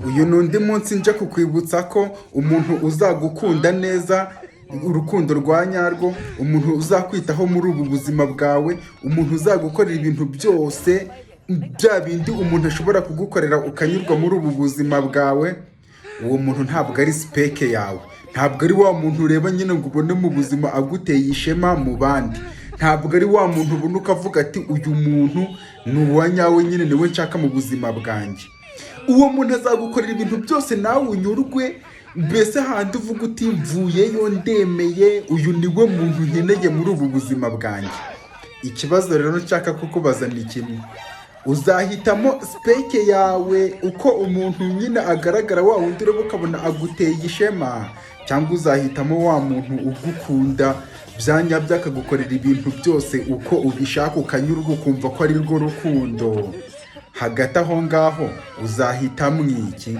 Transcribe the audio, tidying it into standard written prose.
Uyu ni undi munsi nje kukwibutsa ko umuntu uzagukunda neza, urukundo rwa nyarwo, umuntu uzakwitaho muri ubu buzima bwawe, umuntu uzagukorera ibintu byose, bya bindi umuntu ashobora kugukorera ukanyurwa muri ubu buzima bwawe, uwo muntu ntabwo ari spec yawe. Ntabwo ari wa muntu ureba nyine ngo ubone mu buzima aguteye ishema mu bandi. Ntabwo ari wa muntu ubona ukavuga ati: "Uyu muntu ni uwa nyawe nyine, niwe nshaka mu buzima bwanjye." Uwo muntu azagukorera ibintu byose nawe unyurwe, mbese handi uvuga uti: "Mvuyeyo ndemeye, uyu niwe muntu nkeneye muri ubu buzima bwanjye." Ikibazo rero nshaka kukubaza ni kimwe: uzahitamo spec yawe, uko umuntu nyine agaragara, wa wundi ureba ukabona aguteye ishema, cyangwa uzahitamo wa muntu ugukunda bya nyabyo, akagukorera ibintu byose uko ubishaka, ukanyurwa, ukumva ko ari rwo rukundo? Hagati aho ngaho uzahitamo iki?